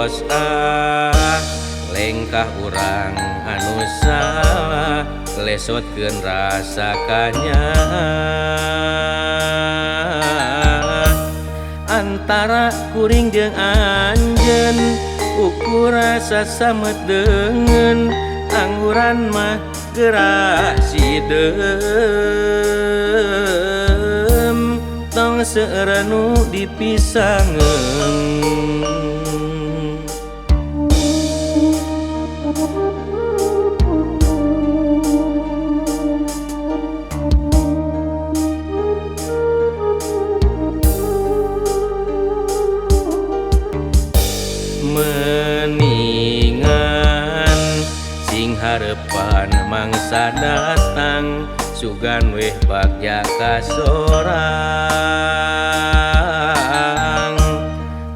Tos ah lengkah urang anu salah lesotkeun rasa kanya antara kuring jeung anjeun ukur rasa samet deungeun angguran mah gerak sideum tong seueur nu dipisangeun. Meningan sing harepan mangsa datang sugan weh bagja kasorang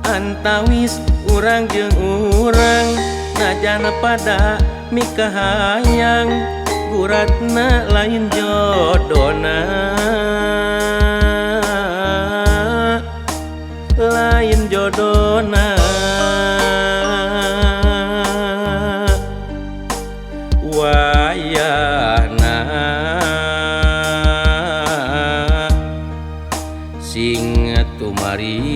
antawis urang jeung urang najan pada mikahayang guratna lain jodona lain jodona wayahna sing tumarima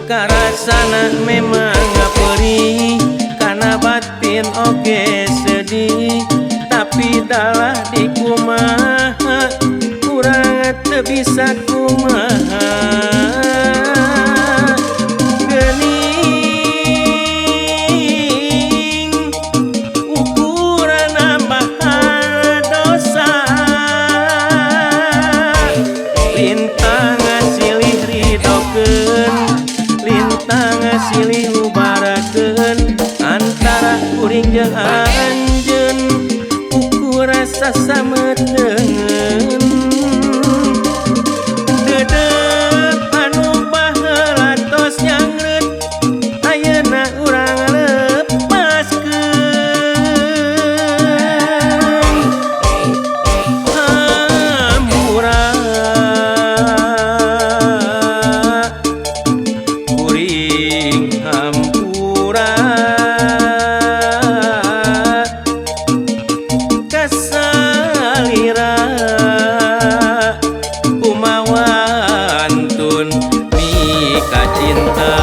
karasana memang perih kana batin oge sedih tapi dalah dikumaha urang teu bisa kumaha. Silih ubarakeun antara kuring jeung anjeun ukur rasa sameteungeun dedep anu baheula tos nyangreut ayeuna urang lepaskeun hampura kuring hampura kasalira kumawantun mika cinta.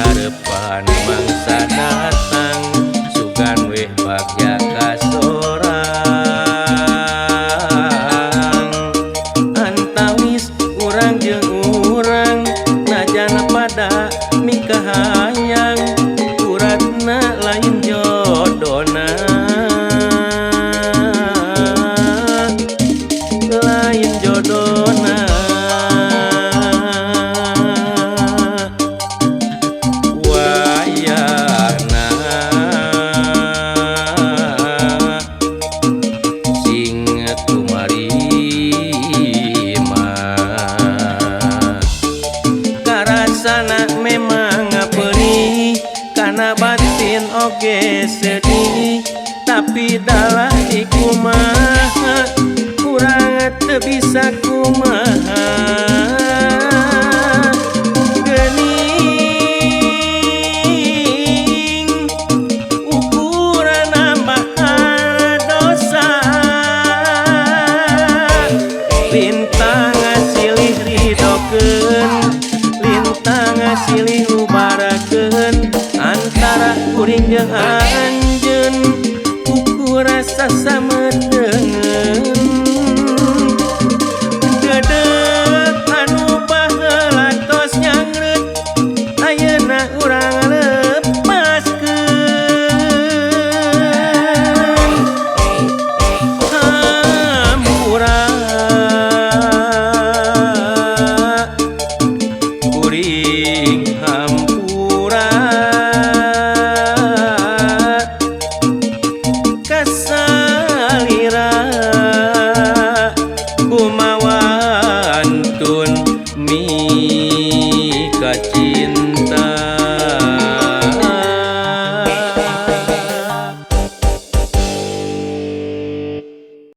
Harepan mangsa datang sugan weh bagja kasorang antawis urang jeung urang najan pada mikahayang uratna lain jodona lain jodona. Karasana memang perih kana batin oge sedih tapi dalah dikumaha urang teu bisa kumaha. Geuning ukuran nambahan dosa lintang silih ridokeun lintang silih ubarakeun antara kuring jeung anjeun ukur rasa sameteungeun dedep anu baheula tos nyangreut ayeuna urang lepaskeun. Pantun.